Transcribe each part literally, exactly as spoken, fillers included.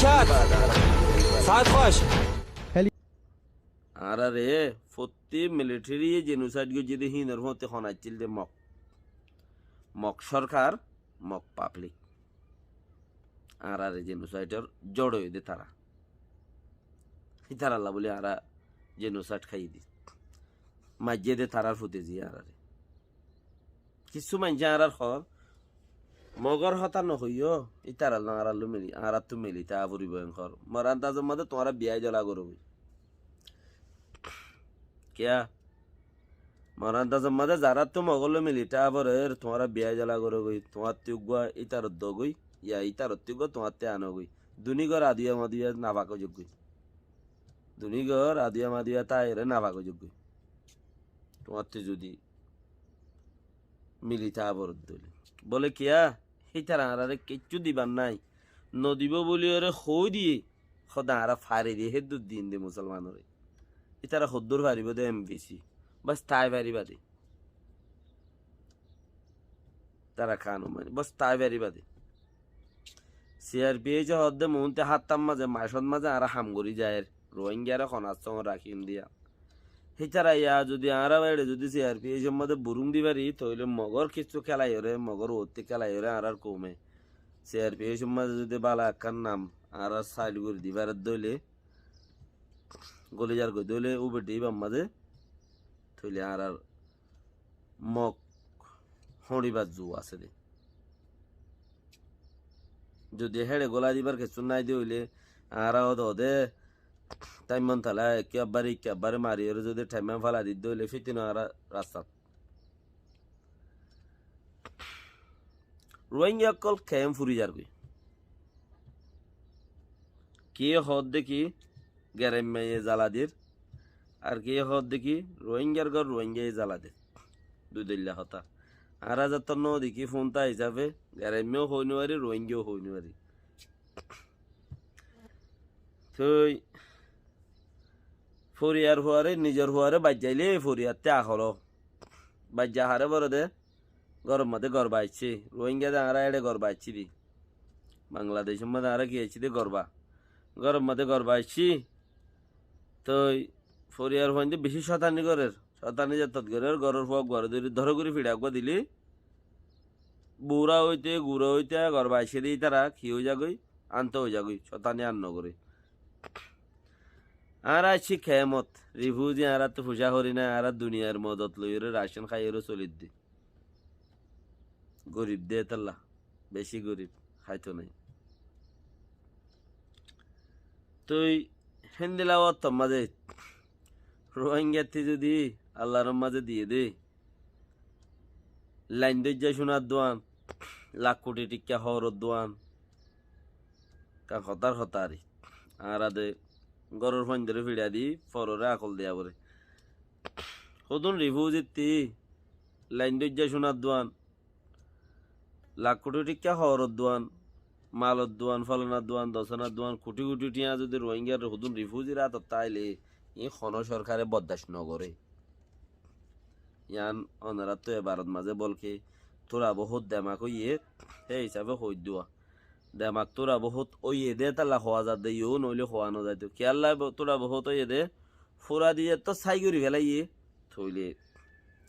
Cát, saat kúac. Añáráre fottí militariye jenosaid goijjé dé híinor fúañti hon accíl dé Mog. Mog sórkar, Mog pablik. Añáráre jenosaidor zór óiye dé tará. Ítarallá bóli añára jenosaid háiyi dé. Maijjé dé tarár fute ziyé añáráre. Kissú maincé añárar hoór, Mogor hotá nohoiyó, ítarallá añárallú mili, añáráttu mili táa foribó en hoór. Mor andazor mazé tuáñra biyái dola gorógoi. Kiyá? Mor andazor mazé zaráttu Mogólloi mili táa forer, tuáñra biyái dola gorógoi, tuáñttí uggúa ítarot dogói, ya ítarottí uggúa tuáñttí anógoi. Duní gór aduya maduya nafak ói zagói. Duní gór aduya maduya táiyore nafak ói zagói. Tuáñttí zudi mili táa forer dóile. Bóle kiyá? Hítara añáráre kiccú dibar nái. Nodibó bóliyoré hoói diyé, hóde añára fari dé, héddur din dé musolmanoré. Ítara hoddúr faribó dé em bi si. Bas tái faribá dé. Tara kanun mani. Bas tái faribá dé. Si ar pi eic e hoódde muúnte háttar mazé, macót mazé añára ham gorí zair. Rohingyaré hon assóngor rakíyum diya. Hítara ya zudi añára baire zudi si ar pi eic or mazé burúng di fari, tóile Mogor kissú kélaiyóre, Mogor uottí kélaiyóre añárar koume. Si ar pi eic or mazé zudi bála ekkán nam añárar sail gorí di faredde óile, goli zargoi dóile, ubedde íbar mazé, tóile añárar Mog hóñçibar zu asé dé. Zudi héçe gólai dibar kessú nái dé óile, añára óde óde tháimmon tala, ekkebbare ikkebbare mariyóre zudi thaimma félai didde óile, fítino añára rastat. Ruáingga ókkol keém furi zargói. Kiyé hoódde ki, geraimmaye zala dir, ar kiyé hoódde ki, Ruáinggar gór Ruáinggaye zala dir. Dui dóilla hotá. Añára zattór nódekí fúnta hísafe, geraimma yó hoói nofari, Ruáingga yó hoói nofari. Tui foriyar fuaré, nizor fuaré baijjailé foriyatté ahol ó. Baijja haré boré dé, góror modé gorba aiccé. Ruáingga dé añára éçe gorba aiccé dé. Bangladecór modé añára ki aiccé dé gorba. Góror modé gorba aiccé. Toi foriyar fuainde bicí cótani gorér. Cótani zettót gorér, góror fua uggúare dóri, dóro gorí fiça uggúa dilé, bura óite, gura óite, gorba aiccé dé ítara ki ói zagói, anto ói zagói, cótani ar nogoré. Añára aiccí keémot, rifúzi añáráttu fucá horí nái, añára duniyair modot loiyóre racón háiyore solidde. Gorib dé étalla, bicí gorib, háito nái. Toi héndilla ottór mazé Ruáingattí zudi Allar mazé diyé dé, lain dóijja cúnar duan, lak kuthi thikka hoóror duan, kan hotár hotá ari. Añára de góror fuaindóre fiça di, fororé akol diya foré. Hodún rifúzittí lain dóijja cúnar duan, lak kuthi thikka hoóror duan, malor duan, folanar duan, dosanar duan, kuthi kuthi thiañ zudi Ruáingar hodún rifúzir átot táile, iín honó sorkare boddac nogoré. Yián onoráttu ebarot mazé bolke tura bohút demak óiye, hé hísafe hoóidde. Demak tura bohút óiye dé étalla hoá zadde, yó noóile hoá nozaito. Kiyólla bo-, tura bohút óiye dé, fura diyettó sái gorí félaiyé, tóile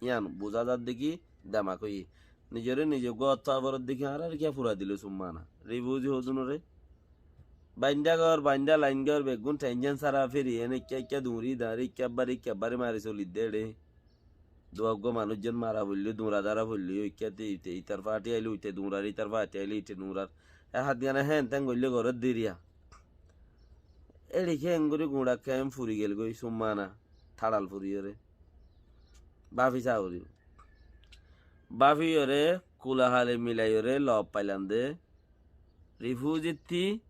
yián buzá zadde ki demak óiye. Nizoré nize uggúa otto abaródde ki añáráre kiyá fura dilo summana. Rifúzi hodúnoré. Baindá gór, baindá lain gór, beggún thenjén sára feri, ene ikká ikká duñri dañri, ikká ebbare ikká ebbare mari solidde éçe. Duwa uggúa manúic zon mara foillé, duñra dára foillé, ikká te ite, itar fathi aile uite duñrar, itar fathi aile ite duñrar. E hát gana hén tén goillé gorór diriya. Éçe ki engorí guñça keém furi gelgói, summana, thaçal furiyóre. Báfi saá foribó. Báfiyóre, kulahale milaiyóre, lob failan de. Rifúzittí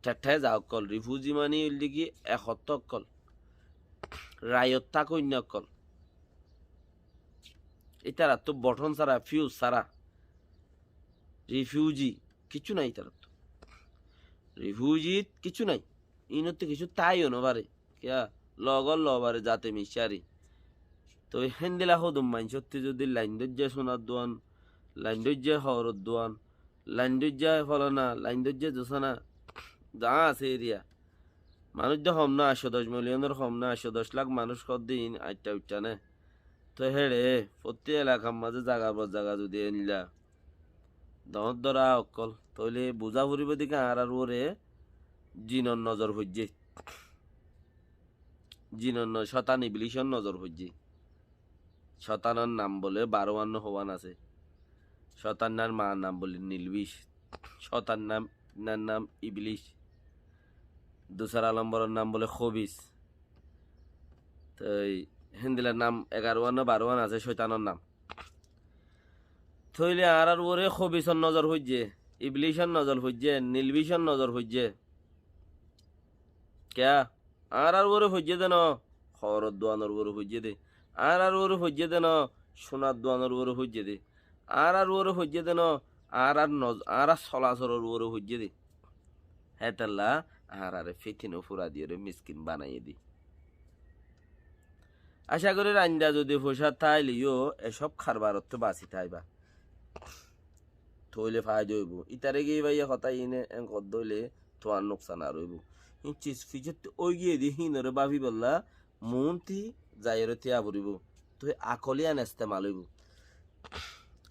thetthái za ókkol, rifúzi mani óilde ki ekhottó ókkol, rayot tákoinna ókkol. Ítarattú bothón sára, fiyus sára, rifúzi kiccú nái ítarattú. Rifúzit kiccú nái. Iínottú kissú táiyo nofaré. Kiyá? Logor lobare zate miccári. Toi héndila hodum maincótti zudi lain dóijja súnar duan, lain dóijja hoóror duan, lain dóijja folana, lain dóijja dusana, Zaá asé eriya. Manúic de hom no, añctó doc miliyonor hom no, añctó doc lak manúic hoódde iín añçá uiththá né. Toi héçe fottí elakar mazé zagar por zaga zudi eilla doóñr dóra ókkol, tóile buzá foribóu de ki añárár uore jinor nozor foijjé. Jinor no-, cóitan ibilícor nozor foijjé. Cóitanor nam bóle baró wán no hó wán asé. Cóitannar maar nam bóle Nilbíc. Cóitannar nam Ibilíc. Dusára lomboror nam bóle Hóbis. Toi héndilla nam egaró wán no baró wán asé cóitanor nam. Tóile añárár uore Hóbisor nozor foijjé, Ibilícor nozor foijjé, Nilbícor nozor foijjé. Kiyá? Añárár uore foijjé de no, hooror duanor uore foijjé de. Añárár uore foijjé de no, cúnar duanor uore foijjé de. Añárár uore foijjé de no, añárár noz-, añárár solasolor uore foijjé de. Hétolla añáráre fítino fura diyóre miskin banaiyé de. Acá gorí raindá zudi foicá táile yó e cób karbarottú basi táiba. Tóile faida óibo. Ítare ki íba ye hotá iíne en hoddé óile tuáñr nuksan ar óibo. Híin ciz fizottú óigiyé de híinoré báfibolla muúnti zaiyóre tíya foribóu. Toi akol yían estemal óibo.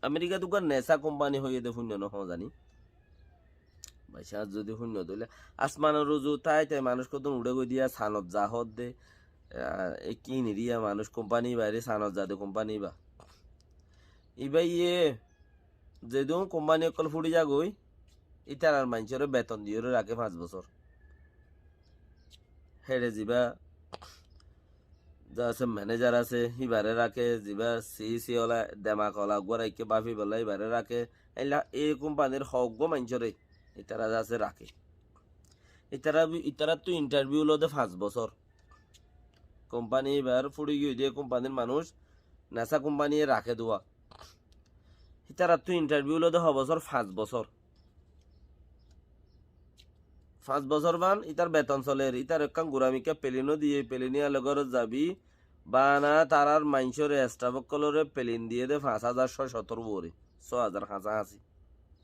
Amerikat uggwá nesá kumpani hoiyé de fúinno no hoó zani. Baiccác zudi fúinno de óile asmanor uzu tái tái manúic hoddún uçé goi diya sanot za hoódde, ah, e ki niriya manúic kumpani íba ere sanot za de kumpani íba. Íba iye zedún kumpani ókkol fúçi zagói, ítarar maincóre beton diyóre raké fañs bosór. Héçe zibá zasé menéjar asé, híbaré raké, zibá siisi ola, demak ola, uggwá raikké báfibolla híbaré raké. Éilla e kumpanir hoggwá maincóre ítara zasé raké. Ítara, ítarattú intarviu lode fañs bosór. Kumpani íbar fúçi giyói de kumpanir manúic, nesá kumpaniye raké duwa. Ítarattú intarviu lode ho bosór? Fañs bosór. Fañs bosór fán ítar beton soler, ítar ekkán guramikká pelin ó diye, pelin íyale górot zabi, bana tarár maincóre estaf ókkolóre pelin diyé de fañs házar só cótor uore, só házar hañsá hañsi.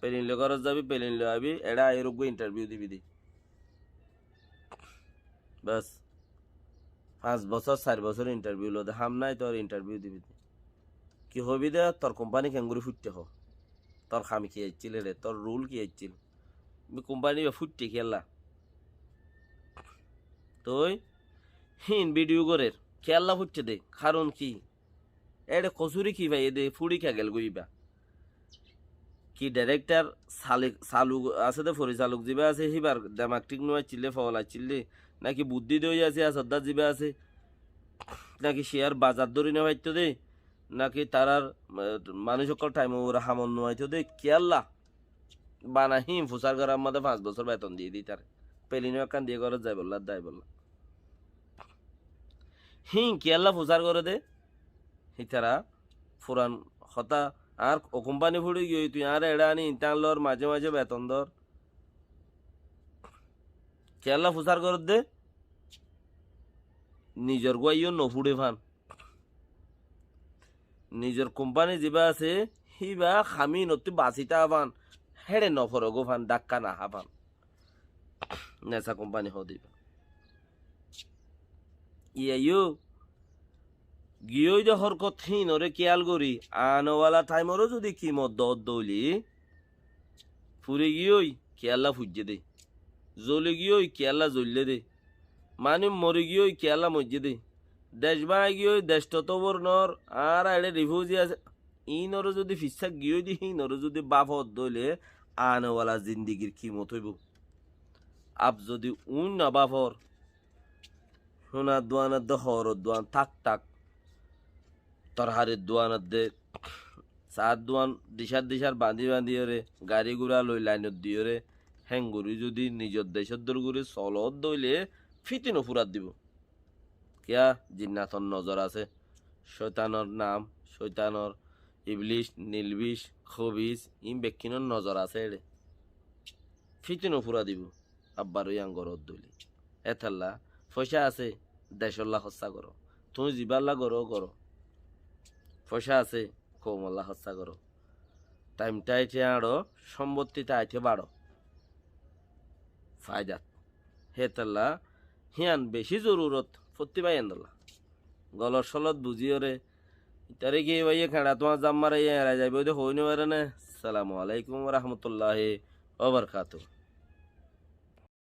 Pelin loi górot zabi, pelin loi abi, eçé aiyóre uggwá intarviu dibi de. Bes. Fañs bosór, sair bosór intarviu lode, ham nái tor intarviu dibi de. Ki hoibi de, tor kumpani keéngorí fúitte ho. Tor ham ki accíl eçé, tor rul ki accíl. Kumpani íba fúitte kiyólla? Toi híin vidiu gorér, kiyólla fúitte de, karon ki? Eçé kosúri ki faiyé de, fúçi kiyá gelgói íba? Ki dairektar salik, saluk asé de, forisaluk zibá asé, híbar demak thík no accíl de, fool accíl de, náki buddí de ói asé, asoddat zibá asé, náki ciyar bazar dóri no faitto de, náki tarár, eh, manúic ókkol thaimor uore hamot no aitó de, kiyólla? Bana híin fusár gorár mazé fañs bosór beton diyé de ítare. Pelin ó ekkán diyé górot zaibolla, daibolla. Híin kiyólla fusár goré de? Ítara furan hotá, añár o kumpani fúçi giyói, tui añáre eçé aní intán lor, maze maze beton dor. Kiyólla fusár goré de? Nizor gúaiyó no fúçe fán. Nizor kumpani zibá asé, híba haminottú basi táa fán, héçe no forogó fán, dhákka no há fán. Nesá kumpani hoó de íba. Iyaiyó, giyói de hórkot híinoré kiyál gorí, anewala thaimoró zudi kimot doódde óile, furi giyói kiyólla fuijjé dé, zoli giyói kiyólla zoillé dé, manúic mori giyói kiyólla moijjé dé, dec báñgi giyói, dec totó bor noór, añára eçé rifúzi así, iínoré zudi fissá giyói dé híinoré zudi báfodde óile anewala zindigir kimot óibou. Ab zudi uñí nobáfor, cúnar duan edde hooror duan thák thák, torharir duan edde saár duan dicár dicár bañdí bañdíyoré, garí gúra loi lainot diyoré, héngorí zudi nizor decór dóri gorí solodde óile fítino fúrat dibou. Kiyá? Jinnator nozor asé. Cóitanor nam, cóitanor iblic, nilbic, hóbic, iín bekkúnor nozor asé eçé. Fítino fúra dibou. Abbar ói yián goródde óile. Étella foicá asé, decólla hóssa goró. Tuñí zibálla goró, goró. Foicá asé, koumolla hóssa goró. Thaim táite añço, cómbotti táite baço. Faidat. Hétolla híyan bicí zorurot fottí báiyaindólla. Golot solot buzíyoré, ítare ki báiye keñça tuáñr zam maraiyé erai zaibói de hoói nofaréne. Assalamu alaikum wa rahmatullahi wa barakatuhu.